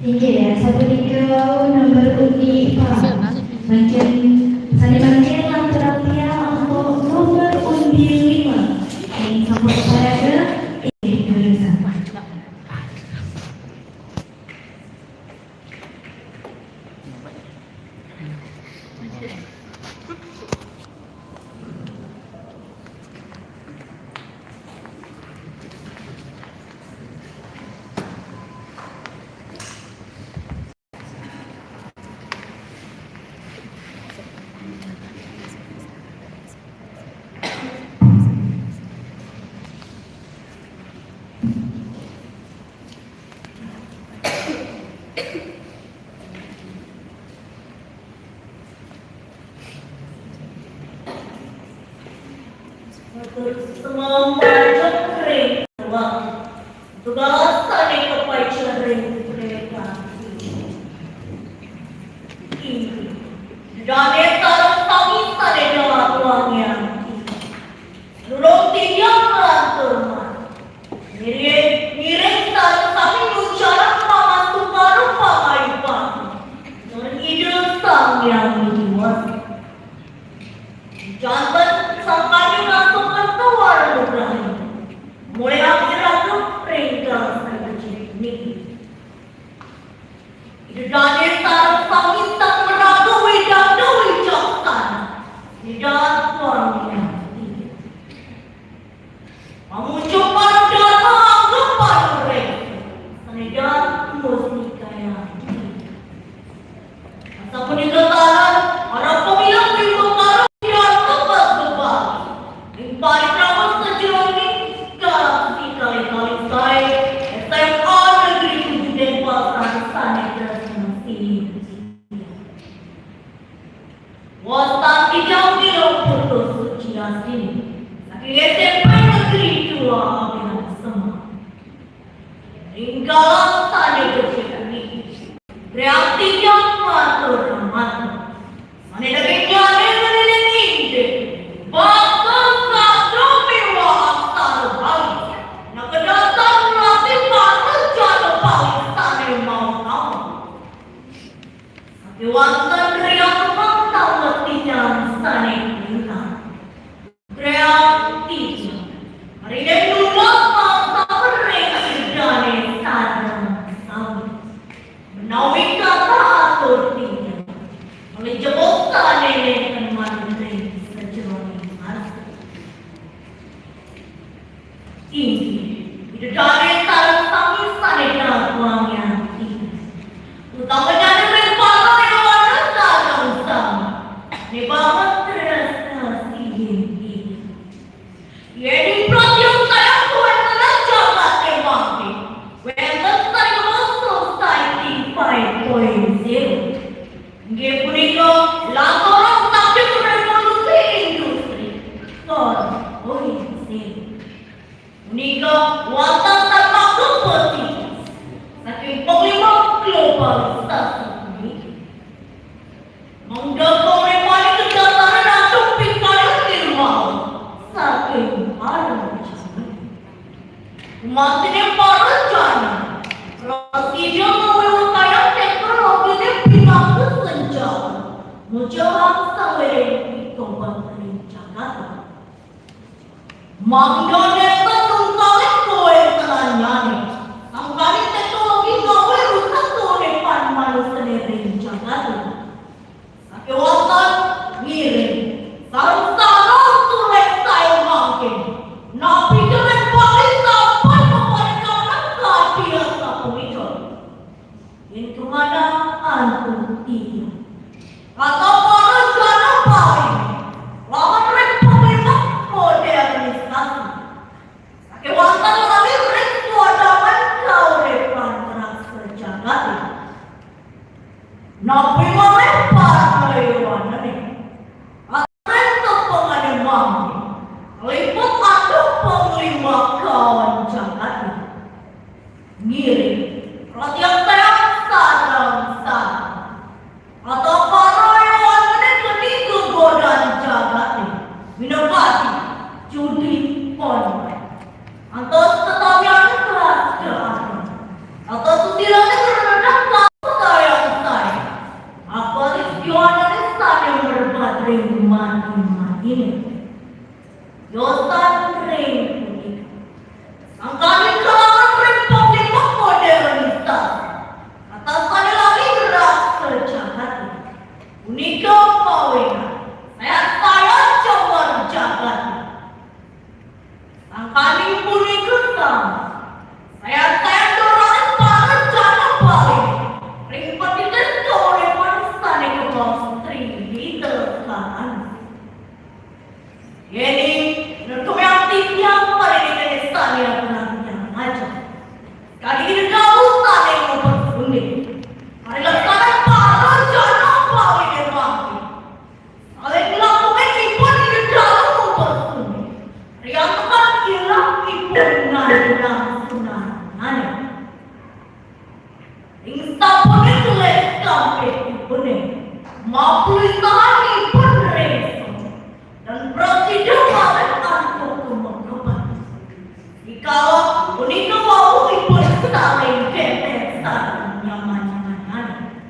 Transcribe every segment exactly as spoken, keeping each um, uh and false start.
Inggih, sapunika wau nomor undi empat. Mangkin, sané mangkin lanturang tiang untuk nomor undi lima. Ing sampun saya inggih, durusang. Matur suksma majeng ring Tuhan. Tugas sané kapaica ring Tuhan. Inggih. Dané sareng sami sané dahat wangian. Durung titiang nglantur malih. Ngiring, ngiring sareng sami ngucarang pangastungkara pangayuban. Nunas Ida Sang Hyang Widhi Wasa. Janten sangkaya ngasokan tawar nugraha. Mulih ampun ratu ring galah sané becik niki. Ida dané sareng sami sang maraga widanda wicaksana. Ida tuan. Pamucuk panudarma angga panuréksa, sané dahat mustikayang. Sapunika taler, para pamilang wiwakara pidarta kasebab. Ing parikrama sajeroning galaksi kalih-kalih saé S M A Negeri Tujuh Denpasar sané tresna singgih. Wastan titiang Mira Putu Suciastin, saking S M P Negeri Dua Abian Semak. Ring galah sané becik niki, titiang matur nunas. Sané daging nyané ngelilin indik, basa sastra miwah aksara Bali. Nak kadasar ngelatih basa jana Bali sané mau-mau. Sakéwanten Kriya Tumang tawet titiang sané pinter. Kriya titiang. Mriki nunas mangsa ring Ida dané sareng sami. Menawi kathah atur titiang. Malih jebos sané nénten manten sajeroning arsa. Inggih, Ida dané sareng sami sané dahat wangian. Utaminyané ring para yowana sareng sami. Né banget tresna sihin Ida. Yén ing pratiusayan kawéntenan jagaté mangkin, wénten sané ngemaos society five point zero. Inggih punika, lanturang saking revolusi industri. Kor, oh, inggih. Punika wantah sané makruh saking panglima globalisasi puniki. Mangda panglimané kadasarang antuk pikarya nirmala saking para jani. Gumantiné para jani, prasida ngawiwatayang téknologiné pinaka senjata, mujahang sawiréh pikobat ring jagaté. Mangda nénten nungkaling kawéntenannyané, sangkaning téknologi ngawé rusak kauripan manusané ring jagaté. Sakéwanten ngiring, sangsara tulik saé mangkin. Napi ké ring Bali sampun maparinganan kadi asapunika? Yén kamanah antuk titiang. Kata para jana Bali, lawan ring panglimbak modernisasi. Sakéwanten lali ring swadangan kauripan rasa jagaté. Napi malih para yowanané? Ring tepengané mangkin, liput antuk panglimbak kaon jagaté. Ngiring, pratiaksayang sareng-sareng. Kata para yowanané keni gegodan jagaté, minakadi judi online. Antos tetamian kelas keanem. Antos susilané karadak Yosan ring punika sangkaning kalangan ring panglimbak modernisasi. Kata sane lali ngerak sajagate. Punika mawinan sayan-sayan jawar jagate. Sangkaning punika sami sayan-sayan duraning para jana Bali ring patitis kauripane sane kabaos Tri Hita Karana. Yening netumiang titiang parindikan sane aturang titiang ajeng. Kadi ida dalu sane mapasunde. Parilaksanan para jana Bali mangkin. Saling nglakunin ipun ida dalu mapasunde. Riantukan ilang ipun nandunang sunanane. Ring sapune kelis kampitipune, mapulisahan ipun ring dan prasida malih antuk kumekepan. Rikala punika wau ipun saling genter sareng nyaman-nyamanane.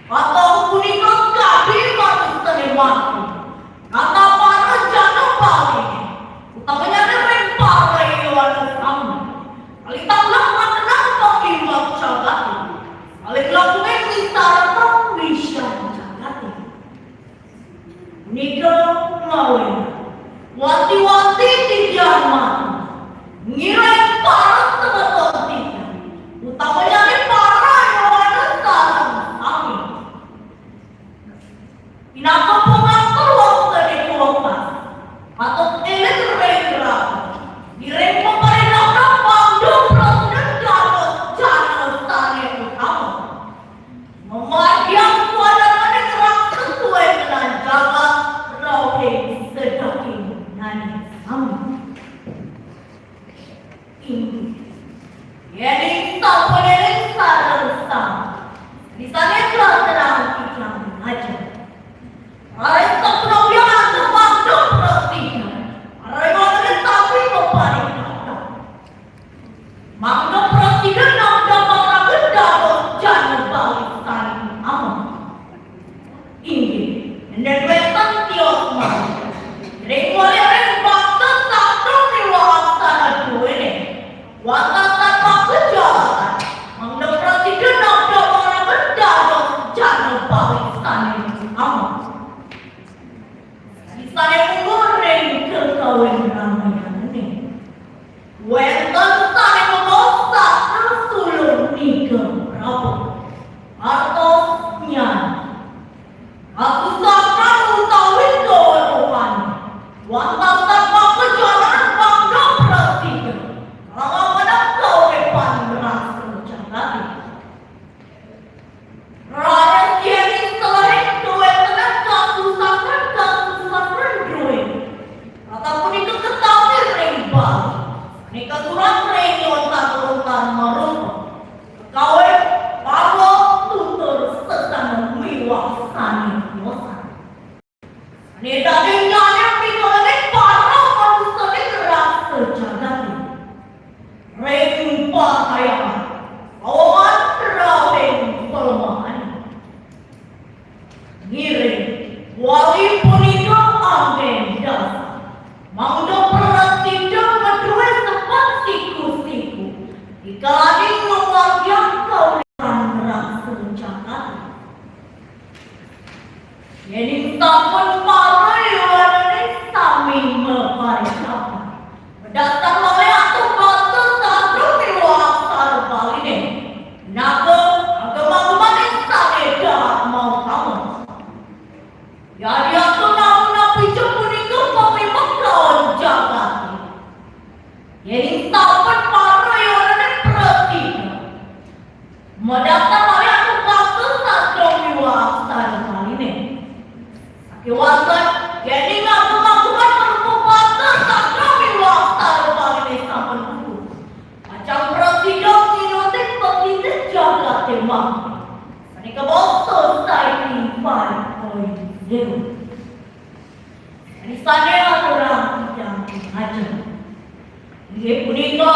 Pateh punika sakadi manusane mati. Kata para jana Bali, utamanyane ring para yowana sami. Kalitang lah manenang panglimbak jagate. Saling lakuning misaratang wisan jagate. Punika mawinan wanti-wanti titiang matur, ngiring para semeton titiang, utamanyane para yowana sareng sami. Pinaka pangatur wau sane kawekas, patut eling ring raga, ngiring pamarentahan mangda prasida dados jana sane utama. Mamargiang swadharmane ngerak sesuai dengan jagat rauhing sedaging nani sami. Inggih. Yening sapunening sareng sami, disane katerang titiang ajeng. Raris sapunawi antuk mangda prasida, raris sami maparindahan. Mangda prasida nandang maraga dados jana Bali sane amah. Inggih, nenten wenten tios malih. Ring waliring basa sastra miwah aksara druene. Wantah tan makejalaran, mangda prasida nandang maraga dados jana Bali sane amah. Sane mungguh ring kekawin ramayane. Wenten sane mabaos sastra sulung nika praba. Artosnyane, kasusastra utawi kaweruhan wantah tan makejalaran mangda prasida. Kalawan kauripan rasa jagate. Raris yening salehin kawentenan kasusastra-kasusastra druene. Tata punika ketawi ring Bali. Sane kasurat ring lontar-lontar marupa kekawin, parwa, tutur, sesana miwah sane tiosan. Sane daging nyanyap pikalaning para manusane ngerak sajagate. Ring parhyangan, pawewan rauhing palemahan. Ngiring, wali punika anggen dasar. Mangda prasida madue sepat siku-siku. Dikalaning ngamargiang kauripan rasa jagate. Yening sampun para yowanane sami maparitapan, madasar malih antuk basa sastra miwah aksara Baline, naga agem-ageman sane dahat mautama. Yadiastun namunapija punika pamimekaon jagate. Yening sampun para yowanane prasida, madasar malih antuk basa sastra miwah aksara Baline. Sakewanten, yening agem-ageman marupa basa sastra miwah aksara Baline sampun kukuh, pacang prasida nginutin patitis jagate mangkin. Sane kabaos Society five point zero. Sane aturang titiang ajeng. Inggih punika,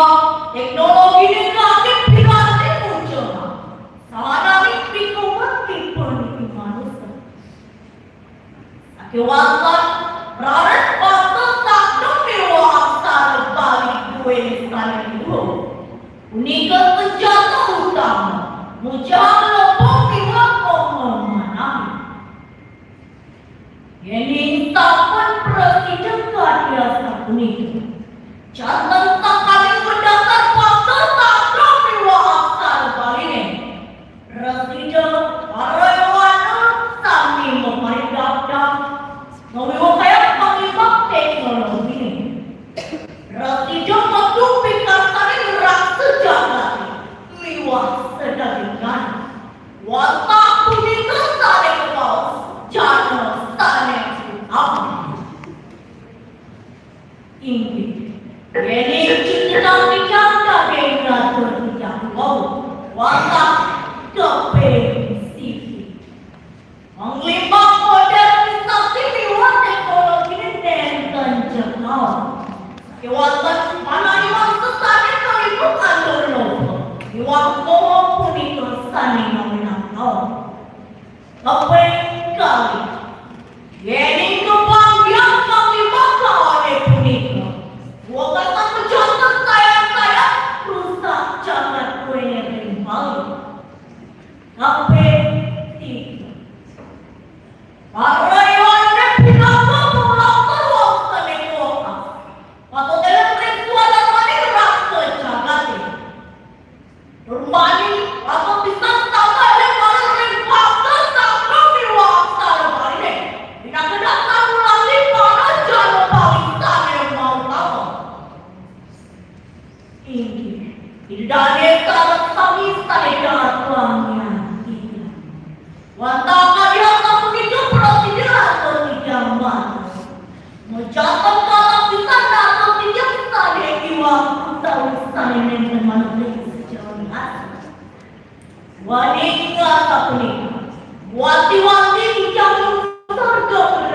teknologine kanggih piranti muncul. Sahananing pikawetipun ing manusa. Sakewanten Raris basa sastra miwah aksara Bali duwé sané luhur. Punika senjata utama, mujahang lobong miwah pamanané. Yéning sampun prasida kadi asapunika, janten sakaning madasar basa sastra miwah aksara Baliné. Prasida para yowana sami maparidabdab ngawiwakayang panglimbak teknologiné. Prasida metu pikasaning raksa jagaté miwah sadaging jana. Wantah punika sané kabaos jana sané utama. Inggih. Yéning cita titiang daging ngatur titiang wau, wantah kaping siki. Manglimbak modernisasi miwah teknologi nénten jekaul. Kéwanten manah iwang sesané kalimbuk antuk loba. Iwang komo punika sané ngawinang kaul. Kaping kalih, yéning kabanggiang panglimbak kaulé punika, wekasan majanten sayang-sayang rusak jagat kuwi ring Bali. Kaping tiga, para yowana pinaka panglantur wangsané kawekas. Patut éling ring swadarmaning raksa jagaté. Tur mani, patut pisan tata éling malih ring basa sastra miwah aksara Baliné. Pinaka dasar mulali para jana Bali sané mautama. Inggih, Ida dané sareng sami sané dahat wangian titiang. Wantah kadi asapunika prasida lantur titiang matur. Majanten kalah pisan lantur titiang sané iwang utawi sané nénten manut ring sajeroning ati. Duaning asapunika, wanti-wanti titiang lungsur gapura